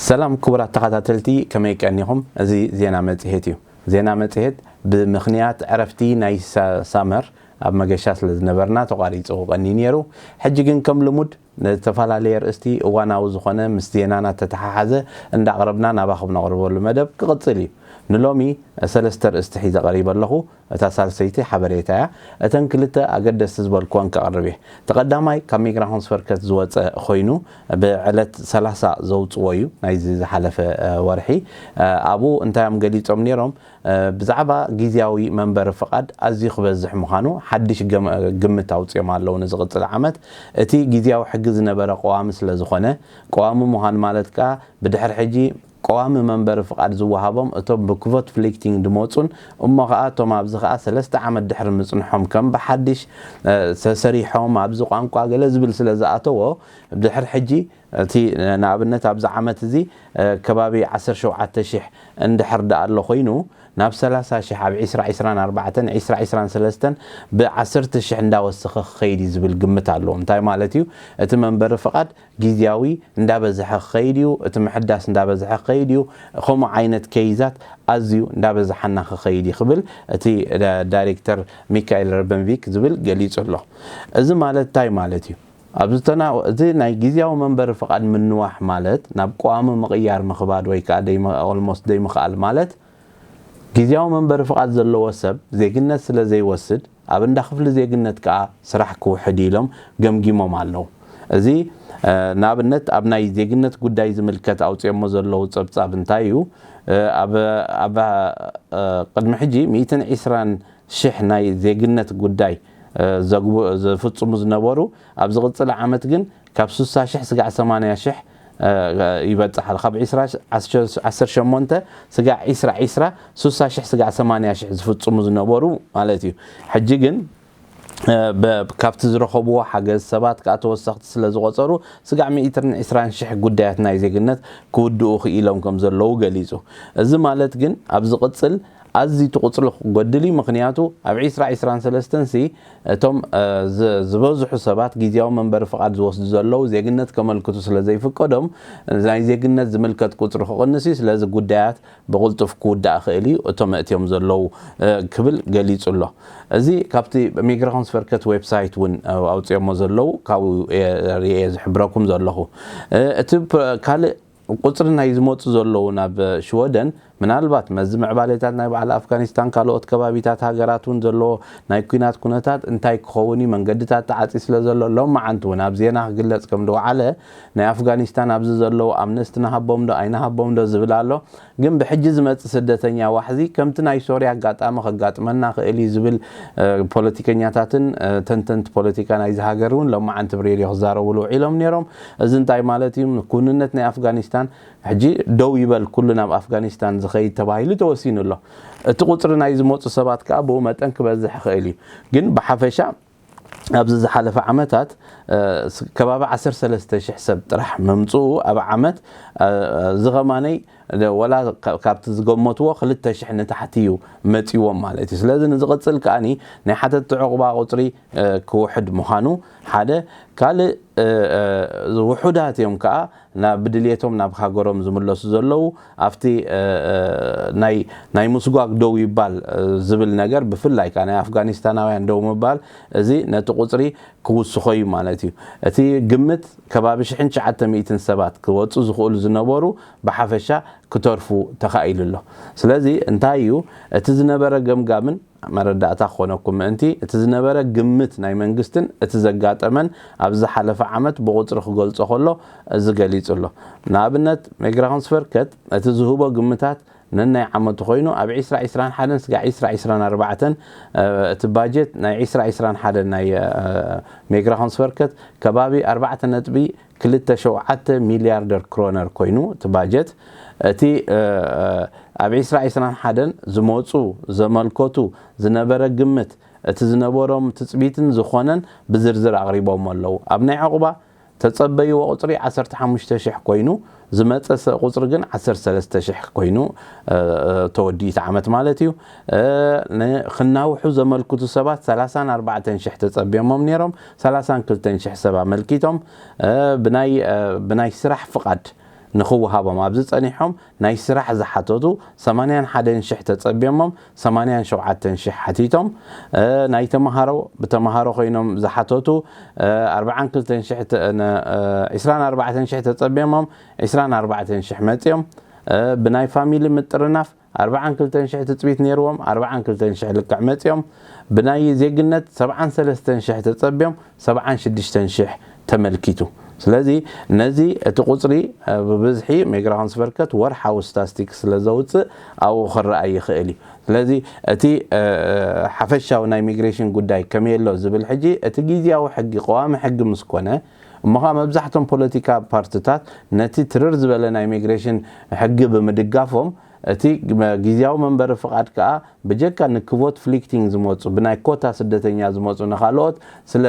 ሰላም ክቡራት ተኸታተልቲ፣ ከመይ ቀኒኹም? እዚ ዜና መጽሔት እዩ። ዜና መጽሔት ብምኽንያት ዕረፍቲ ናይ ሳ-፣ ሳመር ኣብ መገሻ ስለ ዝነበርና ተቋሪጹ ክቐኒ ነይሩ። ሕጂ ግን ከም ልሙድ ንዝተፈላለየ ኣርእስቲ እዋናዊ ዝኾነ ምስ ዜናና ተተሓሓዘ እንዳቕረብና ናባኹም ነቕርበሉ መደብ ክቕጽል እዩ። ንሎሚ ሰለስተ ኣርእስቲ ሒዘ ቀሪበ ኣለኹ። እታ ሳልሰይቲ ሓበሬታ እያ። እተን ክልተ ኣገደስቲ ዝበልኩወን ከቕርብ እየ። እቲ ቀዳማይ ካብ ሚግራሆንስቨርከት ዝወጸ ኮይኑ ብዕለት ሰላሳ ዘውጽዎ እዩ ናይዚ ዝሓለፈ፣ እ፣ ወርሒ። እ፣ ኣብኡ እንታይ እዮም ገሊጾም ነይሮም? እ፣ ብዛዕባ ግዝያዊ መንበሪ ፍቓድ ኣዝዩ ክበዝሕ ምዃኑ ሓድሽ ገም-፣ ግምት ኣውጺኦም ኣለዉ ንዝቕጽል ዓመት። እቲ ግዝያዊ ሕጊ ዝነበረ ቀዋሚ ስለ ዝኾነ፣ ቀዋሚ ምዃን ማለት ከኣ ብድሕሪ ሕጂ ቀዋሚ መንበሪ ፍቓድ ዝወሃቦም እቶም ብክቮት ፍሊክቲንግ ዝመጹን እሞ ኸኣ እቶም ኣብዚ ኸኣ ሰለስተ ዓመት ድሕሪ ምጽንሖም ከም ብሓድሽ፣ እ፣ ተሰሪሖም ኣብዚ ቋንቋ ገለ ዝብል ስለ ዝኣተዎ፣ ድሕሪ ሕጂ እቲ ንኣብነት ኣብዚ ዓመት እዚ፣ እ፣ ከባቢ ዓሰርተ ሸውዓተ ሽሕ እንድሕር ደኣ ኣሎ ኮይኑ ናብ ሰላሳ ሽሕ ኣብ ዕስራ ዕስራን ኣርባዕተን ዕስራ ዕስራን ሰለስተን ብዓሰርተ ሽሕ እንዳወሰኸ ክኸይድ እዩ ዝብል ግምት ኣለዎ። እንታይ ማለት እዩ? እቲ መንበሪ ፍቓድ ግዝያዊ እንዳበዝሐ ክኸይድ እዩ፣ እቲ ምሕዳስ እንዳበዝሐ ክኸይድ እዩ፣ ከምኡ ዓይነት ኬይዛት ኣዝዩ እንዳበዝሓና ክኸይድ ይኽብል እቲ ዳ-፣ ዳይሬክተር ሚካኤል ረበንቪክ ዝብል ገሊጹ ኣሎ። እዚ ማለት እንታይ ማለት እዩ? ኣብዚ ተና-፣ እዚ ናይ ግዝያዊ መንበሪ ፍቓድ ምንዋሕ ማለት ናብ ቀዋሚ ምቕያር ምኽባድ ወይ ከኣ ደይመ-፣ ኦልሞስት ደይምኽኣል ማለት ግዝያዊ መንበሪ ፍቓድ ዘለዎ ሰብ ዜግነት ስለ ዘይወስድ ኣብ እንዳ ክፍሊ ዜግነት ከኣ ስራሕ ክውሕድ ኢሎም ገምጊሞም ኣለዉ። እዚ፣ እ፣ ንኣብነት ኣብ ናይ ዜግነት ጉዳይ ዝምልከት ኣውጺኦሞ ዘለዉ ጸብጻብ እንታይ እዩ? እ፣ ኣብ፣ ኣብ፣ እ፣ ቅድሚ ሕጂ ሚእትን ዕስራን ሽሕ ናይ ዜግነት ጉዳይ፣ እ፣ ዘግቡ-፣ ዝፍጽሙ ዝነበሩ፣ ኣብ ዝቕጽል ዓመት ግን ካብ ስሳ ሽሕ ስጋዕ ሰማንያ ሽሕ፣ እ፣ ይበጽሕ ኣሎ። ካብ ዕስራ፣ ዓሰርተ ሸሞንተ ስጋዕ ዕስራ ዕስራ፣ ስሳ ሽሕ ስጋዕ ሰማንያ ሽሕ ዝፍጽሙ ዝነበሩ ማለት እዩ። ሕጂ ግን፣ እ፣ በ-፣ ካብቲ ዝረኸብዎ ሓገዝ ሰባት ከኣ ተወሰኽቲ ስለ ዝቖጸሩ፣ ስጋዕ ሚእትን ዕስራን ሽሕ ጉዳያት ናይ ዜግነት ክውድኡ ክኢሎም ከም ዘለዉ ገሊጹ። እዚ ማለት ግን ኣብ ዝቕጽል ኣዝዩ እቲ ቁጽሪ ክጎድል እዩ። ምኽንያቱ ኣብ ዕስራ ዕስራን ሰለስተን ሲ እቶም፣ እ፣ ዝ-፣ ዝበዝሑ ሰባት ግዝያዊ መንበሪ ፍቓድ ዝወስዱ ዘለዉ ዜግነት ከመልክቱ ስለ ዘይፍቀዶም፣ ናይ ዜግነት ዝምልከት ቁጽሪ ክቕንስ እዩ። ስለዚ ጉዳያት ብቕልጡፍ ክውዳእ ክእል እዩ፣ እቶም መእትዮም ዘለዉ፣ እ፣ ክብል ገሊጹ ኣሎ። እዚ ካብቲ ሚግራሆንስቨርከት ዌብሳይት እውን፣ እ፣ ኣውጺኦሞ ዘለዉ፣ ካብኡ እየ ርእየ ዝሕብረኩም ዘለኹ። እ፣ እቲ ፕ-፣ ካልእ ቁጽሪ ናይ ዝመጹ ዘለዉ ናብ ሽወደን፣ ምናልባት መዚ ምዕባሌታት ናይ በዓል ኣፍጋኒስታን ካልኦት ከባቢታት ሃገራት እውን ዘለዎ ናይ ኲናት ኩነታት እንታይ ክኸውን እዩ፣ መንገድታት ተዓጽዩ ስለ ዘሎ፣ ሎማዓንቲ እውን ኣብ ዜና ክግለጽ ከም ዝወዓለ፣ ናይ ኣፍጋኒስታን ኣብዚ ዘለዉ ኣምነስቲ ንሃቦም ዶ ኣይንሃቦም ዶ ዝብል ኣሎ። ግን ብሕጂ ዝመጽእ ስደተኛ ዋሕዚ ከምቲ ናይ ሶርያ ኣጋጣሚ ከጋጥመና ክእል እዩ ዝብል፣ እ፣ ፖለቲከኛታትን፣ እ፣ ተንተንቲ ፖለቲካ ናይዚ ሃገር እውን ሎማዓንቲ ኣብ ሬድዮ ክዛረብሉ ውዒሎም ነይሮም። እዚ እንታይ ማለት እዩ? ክውንነት ናይ ኣፍጋኒስታን ሕጂ ደው ይበል፣ ኩሉ ናብ ኣፍጋኒስታን ዝኸይድ ተባሂሉ ተወሲኑ ኣሎ። እቲ ቁጽሪ ናይ ዝመጹ ሰባት ከኣ ብኡ መጠን ክበዝሕ ይኽእል እዩ። ግን ብሓፈሻ ኣብዚ ዝሓለፈ ዓመታት፣ እ፣ ስ-፣ ከባቢ ዓሰርተ ሰለስተ ሽሕ ሰብ ጥራሕ ምምጽኡ ኣብ ዓመት፣ እ፣ እዚ ኸማነይ ደ-፣ ወላ ካ-፣ ካብቲ ዝገመትዎ ክልተ ሽሕ ንታሕቲ እዩ መጺዎም ማለት እዩ። ስለዚ ንዝቕጽል ከኣኒ ናይ ሓተትቲ ዕቑባ ቁጽሪ፣ እ፣ ክውሕድ ምዃኑ ሓደ። ካልእ፣ እ፣ እ፣ ውሑዳት እዮም ከኣ ናብ ብድልየቶም ናብ ሃገሮም ዝምለሱ ዘለዉ። ኣብቲ፣ እ፣ እ፣ ናይ፣ ናይ ምስጓግ ደው ይባል፣ እ፣ ዝብል ነገር ብፍላይ ከኣ ናይ ኣፍጋኒስታናውያን ደው ምባል እዚ ነቲ ቁጽሪ ክውስኾ እዩ ማለት እዩ። እቲ ግምት ከባቢ ሽሕን ትሽዓተ ሚእትን ሰባት ክወጹ ዝኽእሉ ዝነበሩ ብሓፈሻ ክተርፉ ተኻኢሉ ኣሎ። ስለዚ እንታይ እዩ እቲ ዝነበረ ገምጋምን መረዳእታ ክኾነኩም ምእንቲ፣ እቲ ዝነበረ ግምት ናይ መንግስትን እቲ ዘጋጠመን ኣብ ዝሓለፈ ዓመት ብቑጽሪ ክገልጾ ከሎ እዚ ገሊጹ ኣሎ። ንኣብነት ሜግራሆንስቨርከት እቲ ዝህቦ ግምታት ነናይ ዓመቱ ኮይኑ ኣብ ዕስራ ዕስራን ሓደን ስጋዕ ዕስራ ዕስራን ኣርባዕተን፣ እ፣ እቲ ባጀት ናይ ዕስራ ዕስራን ሓደን ናይ፣ እ፣ ሜግራሆንስቨርከት ከባቢ ኣርባዕተ ነጥቢ ክልተ ሸውዓተ ሚልያርደር ክሮነር ኮይኑ እቲ ባጀት፣ እቲ፣ እ፣ እ፣ ኣብ ዕስራ ዕስራን ሓደን ዝመጹ ዘመልከቱ ዝነበረ ግምት፣ እቲ ዝነበሮም ትጽቢትን ዝኾነን ብዝርዝር ኣቕሪቦም ኣለዉ። ኣብ ናይ ዕቑባ ተጸበይዎ ቁጽሪ ዓሰርተ ሓሙሽተ ሽሕ ኮይኑ፣ ዝመጸ ሰ-፣ ቁጽሪ ግን ዓሰርተ ሰለስተ ሽሕ ኮይኑ፣ እ፣ እ፣ ተወዲኡ እቲ ዓመት ማለት እዩ። እ፣ ን-፣ ክናውሑ ዘመልክቱ ሰባት ሰላሳን ኣርባዕተን ሽሕ ተጸብዮሞም ነይሮም፣ ሰላሳን ክልተን ሽሕ ሰብ ኣመልኪቶም። እ፣ ብናይ፣ እ፣ ብናይ ስራሕ ፍቓድ ንኽወሃቦም ኣብዚ ጸኒሖም ናይ ስራሕ ዝሓተቱ ሰማንያን ሓደን ሽሕ ተጸብዮሞም ሰማንያን ሸውዓተን ሽሕ ሓቲቶም። ናይ ተምሃሮ ብተምሃሮ ኮይኖም ዝሓተቱ ኣርባዓን ክልተን ሽሕ፣ ዒስራን ኣርባዕተን ሽሕ ተጸብዮሞም ዒስራን ኣርባዕተን ሽሕ መጽዮም። ብናይ ፋሚሊ ምጥርናፍ ኣርባዓን ክልተን ሽሕ ትጽቢት ነይርዎም ኣርባዓን ክልተን ሽሕ ልክዕ መጽዮም። ብናይ ዜግነት ሰብዓን ሰለስተን ሽሕ ተጸብዮም ሰብዓን ሽዱሽተን ሽሕ ተመልኪቱ። ስለዚ ነዚ እቲ ቁጽሪ ብብዝሒ ሜግራሆንስቨርከት ወርሓዊ ስታስቲክስ ስለ ዘውጽእ ኣብኡ ክረኣይ ይኽእል እዩ። ስለዚ እቲ ሓፈሻዊ ናይ ሚግሬሽን ጉዳይ ከመይ ኣሎ ዝብል ሕጂ እቲ ግዝያዊ ሕጊ ቀዋሚ ሕጊ ምስ ኮነ እሞ ኸዓ መብዛሕቶም ፖለቲካ ፓርትታት ነቲ ትርር ዝበለ ናይ ሚግሬሽን ሕጊ ብምድጋፎም እቲ ግዝያዊ መንበሪ ፍቓድ ከኣ ብጀካ ንክቮት ፍሊክቲንግ ዝመፁ ብናይ ኮታ ስደተኛ ዝመፁ ንኻልኦት ስለ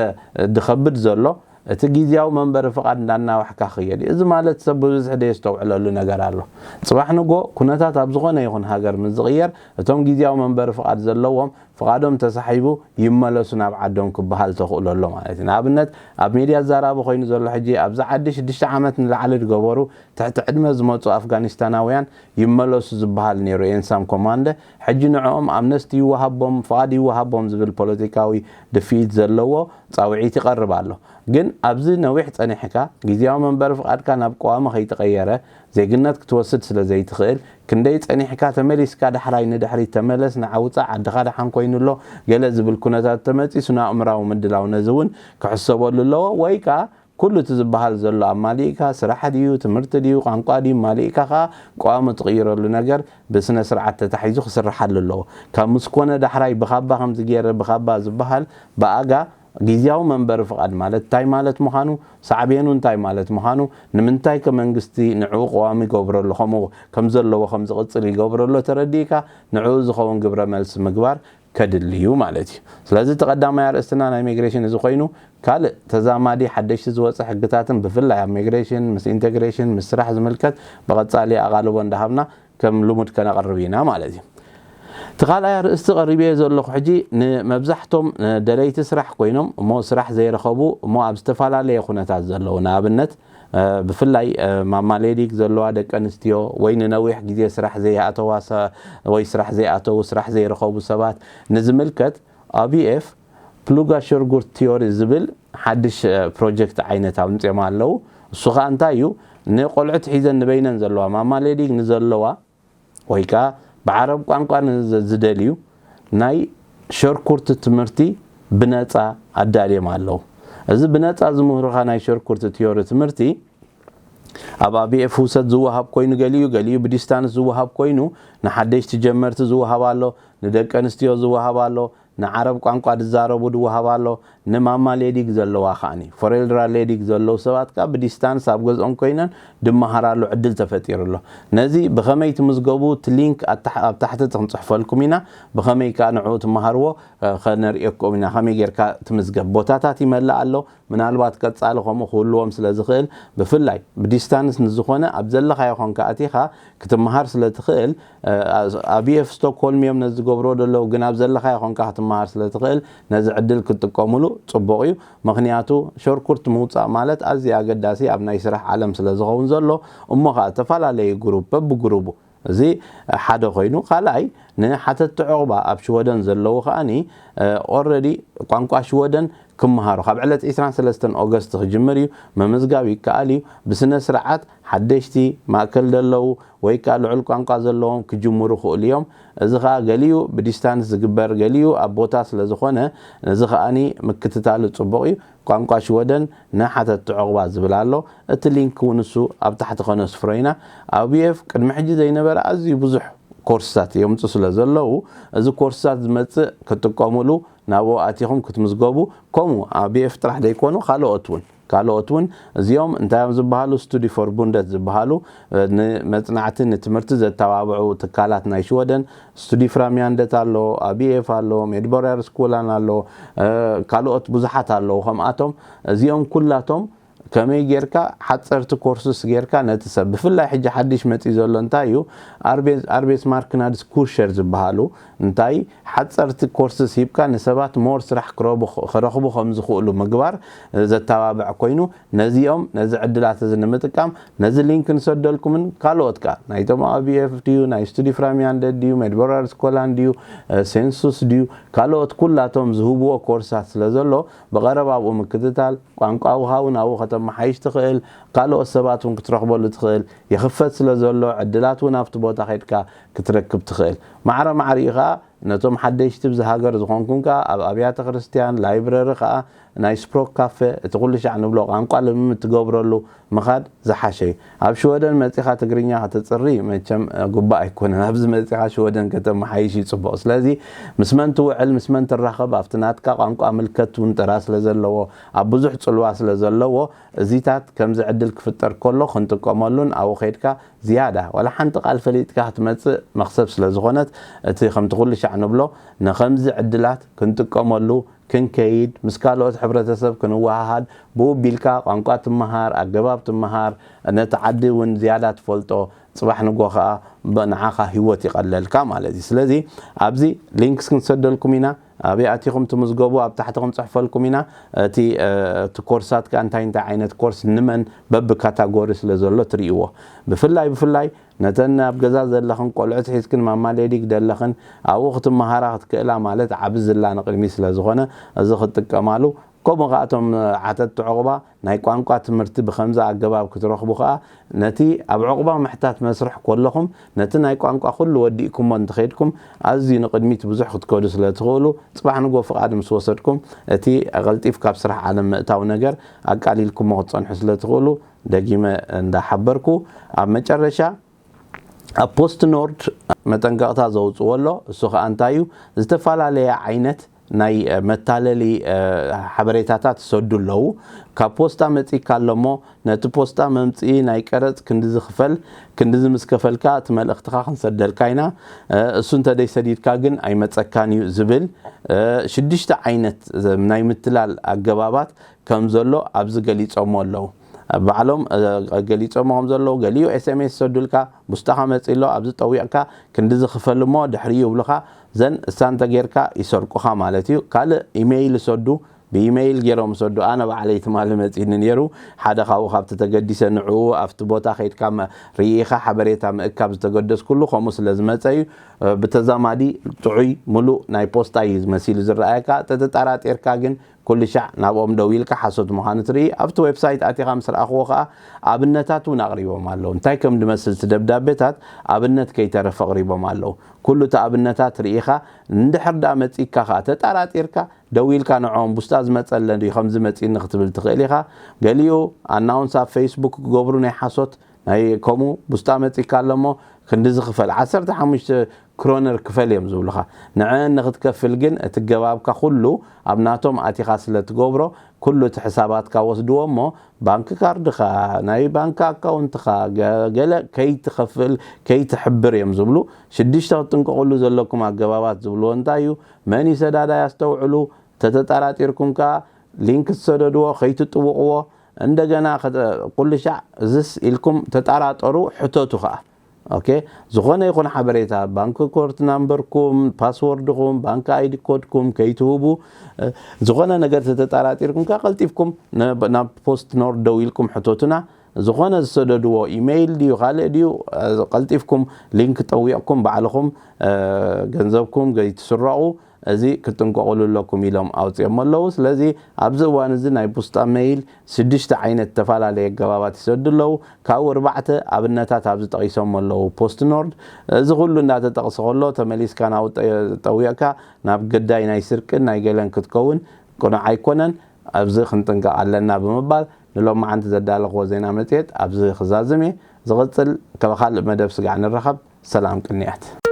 ድኸብድ ዘሎ እቲ ግዝያዊ መንበሪ ፍቓድ እንዳናዋሕካ ክየድ እዩ። እዚ ማለት ሰብ ብብዝሒ ደየስተውዕለሉ ነገር ኣሎ። ፅባሕ ንጎ ኩነታት ኣብ ዝኾነ ይኹን ሃገር ምስ ዝቕየር እቶም ግዝያዊ መንበሪ ፍቓድ ዘለዎም ፍቓዶም ተሳሒቡ ይመለሱ ናብ ዓዶም ክበሃል ተኽእሎ ኣሎ ማለት እዩ። ንኣብነት ኣብ ሜድያ ኣዛራቢ ኮይኑ ዘሎ ሕጂ ኣብዚ ዓዲ ሽዱሽተ ዓመት ንላዕሊ ዝገበሩ ትሕቲ ዕድመ ዝመፁ ኣፍጋኒስታናውያን ይመለሱ ዝበሃል ነይሩ ኤንሳም ኮማንደ። ሕጂ ንዕኦም ኣምነስቲ ይወሃቦም ፍቓድ ይወሃቦም ዝብል ፖለቲካዊ ድፍኢት ዘለዎ ፃውዒት ይቐርብ ኣሎ። ግን ኣብዚ ነዊሕ ፀኒሕካ ግዝያዊ መንበሪ ፍቓድካ ናብ ቀዋሚ ከይተቐየረ ዜግነት ክትወስድ ስለ ዘይትኽእል ክንደይ ጸኒሕካ ተመሊስካ ዳሕራይ ንድሕሪት ተመለስ ንዓ ውጻእ ዓድኻ ደሓን ኮይኑ ኣሎ ገለ ዝብል ኩነታት ተመጺሱ ንኣእምራዊ ምድላው ነዚ እውን ክሕሰበሉ ኣለዎ ወይ ከኣ ኩሉ እቲ ዝበሃል ዘሎ ኣማሊእካ ስራሕ ድዩ ትምህርቲ ድዩ ቋንቋ ድዩ ማሊእካ ከኣ ቀዋሚ ትቕይረሉ ነገር ብስነ ስርዓት ተታሒዙ ክስርሓሉ ኣለዎ ካብ ምስ ኮነ ዳሕራይ ብኻባ ከምዚ ገይረ ብኻባ ዝበሃል ብኣጋ ግዝያዊ መንበሪ ፍቓድ ማለት እንታይ ማለት ምዃኑ፣ ሳዕቤኑ እንታይ ማለት ምዃኑ፣ ንምንታይ ከ መንግስቲ ንዕኡ ቀዋሚ ይገብረሉ ከምኡ ከም ዘለዎ ከም ዝቕጽል ይገብረሎ ተረዲእካ ንዕኡ ዝኸውን ግብረ መልሲ ምግባር ከድሊ እዩ ማለት እዩ። ስለዚ እቲ ቀዳማይ ኣርእስትና ናይ ሚግሬሽን እዚ ኮይኑ ካልእ ተዛማዲ ሓደሽቲ ዝወፀ ሕግታትን ብፍላይ ኣብ ሚግሬሽን ምስ ኢንቴግሬሽን ምስ ስራሕ ዝምልከት ብቐጻሊ ኣቓልቦ እንዳሃብና ከም ልሙድ ከነቕርብ ኢና ማለት እዩ። እቲ ካልኣይ ኣርእስቲ ቀሪበዮ ዘለኹ ሕጂ ንመብዛሕቶም ደለይቲ ስራሕ ኮይኖም እሞ ስራሕ ዘይረኸቡ እሞ ኣብ ዝተፈላለየ ኩነታት ዘለዉ ንኣብነት ብፍላይ ማማ ሌዲግ ዘለዋ ደቂ ኣንስትዮ ወይ ንነዊሕ ግዜ ስራሕ ዘይኣተዋ ወይ ስራሕ ዘይኣተዉ ስራሕ ዘይረኸቡ ሰባት ንዝምልከት ኣብ ዩኤፍ ፕሉጋ ሽርጉርት ቲዮሪ ዝብል ሓድሽ ፕሮጀክት ዓይነት ኣምፅኦም ኣለዉ። እሱ ከዓ እንታይ እዩ? ንቆልዑት ሒዘን ንበይነን ዘለዋ ማማ ሌዲግ ንዘለዋ ወይ ከዓ ብዓረብ ቋንቋ ንዝደልዩ ናይ ሸርኩርቲ ትምህርቲ ብነፃ ኣዳልዮም ኣለዉ። እዚ ብነፃ ዝምህሩኻ ናይ ሸርኩርቲ ቲዮሪ ትምህርቲ ኣብ ኣብኤፍ ውሰድ ዝወሃብ ኮይኑ ገሊኡ ገሊኡ ብዲስታንስ ዝወሃብ ኮይኑ ንሓደሽቲ ጀመርቲ ዝወሃብ ኣሎ፣ ንደቂ ኣንስትዮ ዝወሃብ ኣሎ፣ ንዓረብ ቋንቋ ዝዛረቡ ዝወሃብ ኣሎ፣ ንማማ ሌዲግ ዘለዋ ከዓኒ ፎሬልድራ ሌዲግ ዘለዉ ሰባት ከዓ ብዲስታንስ ኣብ ገዝኦም ኮይነን ድመሃራሉ ዕድል ተፈጢሩ ኣሎ። ነዚ ብኸመይ ትምዝገቡ እቲ ሊንክ ኣብ ታሕቲ ክንፅሕፈልኩም ኢና። ብኸመይ ከዓ ንዕኡ ትመሃርዎ ከነርእየኩም ኢና። ከመይ ጌርካ ትምዝገብ ቦታታት ይመልእ ኣሎ። ምናልባት ቀጻሊ ከምኡ ክህልዎም ስለ ዝኽእል ብፍላይ ብዲስታንስ ንዝኾነ ኣብ ዘለኻዮ ኮንካ ኣቲኻ ክትመሃር ስለ ትኽእል ኣብ ዩኤፍ ስቶክሆልም እዮም ነዚ ዝገብርዎ ዘለዉ ግን ኣብ ዘለኻዮ ኮንካ ክትመሃር ስለ ትኽእል ነዚ ዕድል ክትጥቀሙሉ ጽቡቕ እዩ። ምኽንያቱ ሸርኩርት ምውጻእ ማለት ኣዝዩ ኣገዳሲ ኣብ ናይ ስራሕ ዓለም ስለ ዝኸውን ዘሎ እሞ ኸኣ ዝተፈላለዩ ግሩፕ በብግሩቡ እዚ ሓደ ኮይኑ ካልኣይ ንሓተቲ ዕቑባ ኣብ ሽወደን ዘለዉ ከኣኒ ኦረዲ ቋንቋ ሽወደን ክመሃሩ ካብ ዕለት ዕስራን ሰለስተን ኦገስት ክጅምር እዩ። ምምዝጋብ ይከኣል እዩ። ብስነ ስርዓት ሓደሽቲ ማእከል ዘለዉ ወይ ከዓ ልዑል ቋንቋ ዘለዎም ክጅምሩ ክእሉ እዮም። እዚ ከዓ ገሊኡ ብዲስታንስ ዝግበር ገሊኡ ኣብ ቦታ ስለ ዝኾነ እዚ ከኣኒ ምክትታሉ ጽቡቕ እዩ። ቋንቋ ሽወደን ንሓተቲ ዕቑባ ዝብል ኣሎ። እቲ ሊንክ እውን እሱ ኣብ ታሕቲ ከነስፍሮ ኢና። ኣብ ዩኤፍ ቅድሚ ሕጂ ዘይነበረ ኣዝዩ ብዙሕ ኮርስታት የምፁ ስለ ዘለዉ እዚ ኮርስታት ዝመፅእ ክትጥቀሙሉ ናብኡ ኣቲኹም ክትምዝገቡ ከምኡ ኣብ ዩኤፍ ጥራሕ ዘይኮኑ ካልኦት እውን ካልኦት እውን እዚኦም እንታይ እዮም ዝበሃሉ ስቱዲ ፎር ቡንደት ዝበሃሉ ንመፅናዕቲ ንትምህርቲ ዘተባብዑ ትካላት ናይ ሽወደን ስቱዲ ፍራምያንደት ኣሎ ኣብ ዩኤፍ ኣሎ ሜድቦርያር ስኮላን ኣሎ ካልኦት ብዙሓት ኣለዉ ከምኣቶም እዚኦም ኩላቶም ከመይ ጌርካ ሓፀርቲ ኮርስስ ጌርካ ነቲ ሰብ፣ ብፍላይ ሕጂ ሓድሽ መፂ ዘሎ እንታይ እዩ፣ ኣርቤስ ማርክናድስ ኩርሸር ዝበሃሉ እንታይ ሓፀርቲ ኮርስስ ሂብካ ንሰባት ሞር ስራሕ ክረኽቡ ከም ዝኽእሉ ምግባር ዘተባብዕ ኮይኑ፣ ነዚኦም ነዚ ዕድላት እዚ ንምጥቃም ነዚ ሊንክ ንሰደልኩምን ካልኦት ከኣ ናይቶም ኣብ ቢኤፍ ድዩ ናይ ስቱዲ ፍራሚያንደ ድዩ ሜድበራል ስኮላን ድዩ ሴንሱስ ድዩ ካልኦት ኩላቶም ዝህብዎ ኮርሳት ስለ ዘሎ ብቐረባ ኣብኡ ምክትታል ቋንቋኻ እውን ኣብኡ ከተመሓይሽ ትኽእል ካልኦት ሰባት እውን ክትረኽበሉ ትኽእል ይኽፈት ስለ ዘሎ ዕድላት እውን ኣብቲ ቦታ ከድካ ክትረክብ ትኽእል ማዕረ ማዕሪኡ ከኣ ነቶም ሓደሽቲ ብዚ ሃገር ዝኾንኩም ከኣ ኣብ ኣብያተ ክርስትያን ላይብረሪ ከኣ ናይ ስፕሮክ ካፈ እቲ ኩሉ ሻዕ ንብሎ ቋንቋ ልምምድ ትገብረሉ ምኻድ ዝሓሸ እዩ ኣብ ሽወደን መጺኻ ትግርኛ ከተጽሪ መቸም ጉባእ ኣይኮነን ኣብዚ መጺኻ ሽወደን ከተመሓይሽ እዩ ጽቡቕ ስለዚ ምስ መን ትውዕል ምስ መን ትራኸብ ኣብቲ ናትካ ቋንቋ ምልከት እውን ጥራ ስለ ዘለዎ ኣብ ብዙሕ ጽልዋ ስለ ዘለዎ እዚታት ከምዚ ዕድል ክፍጠር ከሎ ክንጥቀመሉን ኣብኡ ከይድካ ዝያዳ ዋላ ሓንቲ ቃል ፈሊጥካ ክትመጽእ መኽሰብ ስለ ዝኾነት እቲ ከምቲ ኩሉ ሻዕ ንብሎ ንኸምዚ ዕድላት ክንጥቀመሉ ክንከይድ ምስ ካልኦት ሕብረተሰብ ክንወሃሃድ ብኡ ቢልካ ቋንቋ ትመሃር ኣገባብ ትመሃር ነቲ ዓዲ እውን ዝያዳ ትፈልጦ ጽባሕ ንጎ ከዓ ንዓኻ ህይወት ይቐለልካ ማለት እዩ ስለዚ ኣብዚ ሊንክስ ክንሰደልኩም ኢና ኣበይ ኣቲኹም ትምዝገቡ ኣብ ታሕቲ ክንፅሕፈልኩም ኢና እቲ እቲ ኮርሳት ከ እንታይ እንታይ ዓይነት ኮርስ ንመን በቢ ካታጎሪ ስለ ዘሎ ትርእይዎ ብፍላይ ብፍላይ ነተን ኣብ ገዛ ዘለኽን ቆልዑት ሒዝክን ማማ ሌዲግ ደለኽን ኣብኡ ክትመሃራ ክትክእላ ማለት ዓቢ ዝላ ንቕድሚ ስለ ዝኾነ እዚ ክትጥቀማሉ ከምኡ ከኣቶም ዓተት ዕቑባ ናይ ቋንቋ ትምህርቲ ብኸምዚ ኣገባብ ክትረኽቡ ከኣ ነቲ ኣብ ዕቑባ ምሕታት መስርሕ ኮለኹም ነቲ ናይ ቋንቋ ኩሉ ወዲእኩሞ እንተኸይድኩም ኣዝዩ ንቕድሚት ብዙሕ ክትከዱ ስለ ትኽእሉ ጽባሕ ንጎ ፍቓድ ምስ ወሰድኩም እቲ ቀልጢፍ ካብ ስራሕ ዓለም ምእታው ነገር ኣቃሊልኩሞ ክትጸንሑ ስለ ትኽእሉ ደጊመ እንዳሓበርኩ ኣብ መጨረሻ ኣብ ፖስት ኖርድ መጠንቀቕታ ዘውፅዎ ኣሎ እሱ ከዓ እንታይ እዩ ዝተፈላለየ ዓይነት ናይ መታለሊ ሓበሬታታት ይሰዱ ኣለዉ ካብ ፖስታ መፂካ ኣሎ እሞ ነቲ ፖስታ መምፅኢ ናይ ቀረፅ ክንዲ ዝክፈል ክንዲ ምስ ከፈልካ እቲ መልእክትካ ክንሰደልካ ኢና እሱ እንተደይ ሰዲድካ ግን ኣይመፀካን እዩ ዝብል ሽዱሽተ ዓይነት ናይ ምትላል ኣገባባት ከም ዘሎ ኣብዚ ገሊፆሞ ኣለዉ ባዕሎም ገሊፆሞ ከም ዘለዉ ገሊኡ ኤስኤምኤስ ይሰዱልካ ብስጣኻ መፂ ኣሎ ኣብዚ ጠዊቕካ ክንዲ ዝኽፈል እሞ ድሕሪኡ ይብሉኻ ዘን እሳ እንተ ጌርካ ይሰርቁኻ ማለት እዩ ካልእ ኢሜይል ይሰዱ ብኢሜይል ገይሮም ይሰዱ ኣነ ባዕለይ ትማሊ መፂኒ ነይሩ ሓደ ካብኡ ካብቲ ተገዲሰ ንዕኡ ኣብቲ ቦታ ከይድካ ርኢኻ ሓበሬታ ምእካብ ዝተገደስኩሉ ከምኡ ስለ ዝመፀ እዩ ብተዛማዲ ጥዑይ ምሉእ ናይ ፖስታ እዩ መሲሉ ዝረኣየካ ተተጠራጢርካ ግን ኩሉ ሻዕ ናብኦም ደው ኢልካ ሓሶት ምዃኑ ትርኢ ኣብቲ ዌብሳይት ኣቲኻ ምስ ረኣኽዎ ከኣ ኣብነታት እውን ኣቕሪቦም ኣለዉ እንታይ ከም ድመስል እቲ ደብዳቤታት ኣብነት ከይተረፈ ኣቕሪቦም ኣለዉ ኩሉ እቲ ኣብነታት ርኢኻ እንድሕር ደኣ መጺእካ ከኣ ተጠራጢርካ ደው ኢልካ ንዕኦም ቡስጣ ዝመጸለ ድዩ ከምዚ መጺእኒ ክትብል ትኽእል ኢኻ ገሊኡ ኣናውንስ ኣብ ፌስቡክ ክገብሩ ናይ ሓሶት ናይ ከምኡ ቡስጣ መጺካ ኣሎ እሞ ክንዲ ዝኽፈል ዓሰርተ ሓሙሽተ ክሮነር ክፈል እዮም ዝብሉኻ። ንዐን ንኽትከፍል ግን እቲ ገባብካ ኩሉ ኣብ ናቶም ኣቲኻ ስለ ትገብሮ ኩሉ እቲ ሕሳባትካ ወስድዎ እሞ ባንክ ካርድኻ፣ ናይ ባንክ ኣካውንትኻ ገለ ከይትኸፍል ከይትሕብር እዮም ዝብሉ። ሽዱሽተ ክትጥንቀቕሉ ዘለኩም ኣገባባት ዝብልዎ እንታይ እዩ? መን እዩ ሰዳዳይ ኣስተውዕሉ፣ ተተጠራጢርኩም ከኣ ሊንክ ትሰደድዎ ከይትጥውቕዎ እንደገና ኩሉ ሻዕ እዝስ ኢልኩም ተጠራጠሩ ሕተቱ ከኣ ኦኬ ዝኾነ ይኹን ሓበሬታ ባንክ ኮርት ናምበርኩም ፓስወርድኹም ባንክ ኣይዲ ኮድኩም ከይትህቡ ዝኾነ ነገር ተተጠራጢርኩም ከኣ ቀልጢፍኩም ናብ ፖስት ኖርድ ደው ኢልኩም ሕተቱና ዝኾነ ዝሰደድዎ ኢሜይል ድዩ ካልእ ድዩ ቀልጢፍኩም ሊንክ ጠዊቕኩም ባዕልኹም ገንዘብኩም ከይትስረቑ እዚ ክትጥንቀቑሉ ኣለኩም ኢሎም ኣውፂኦሞ ኣለዉ። ስለዚ ኣብዚ እዋን እዚ ናይ ቡስጣ መይል ሽዱሽተ ዓይነት ዝተፈላለየ ኣገባባት ይሰዱ ኣለዉ። ካብኡ ኣርባዕተ ኣብነታት ኣብዚ ጠቒሶሞ ኣለዉ። ፖስት ኖርድ እዚ ኩሉ እንዳተጠቕሰ ከሎ ተመሊስካ ናብኡ ጠዊቕካ ናብ ግዳይ ናይ ስርቅን ናይ ገለን ክትከውን ቅኑዕ ኣይኮነን። ኣብዚ ክንጥንቀቕ ኣለና ብምባል ንሎማዓንቲ ዘዳለኽዎ ዜና መፅሄት ኣብዚ ክዛዝም እየ። ዝቕፅል ካብ ካልእ መደብ ስጋዕ ንራኸብ። ሰላም ቅንያት።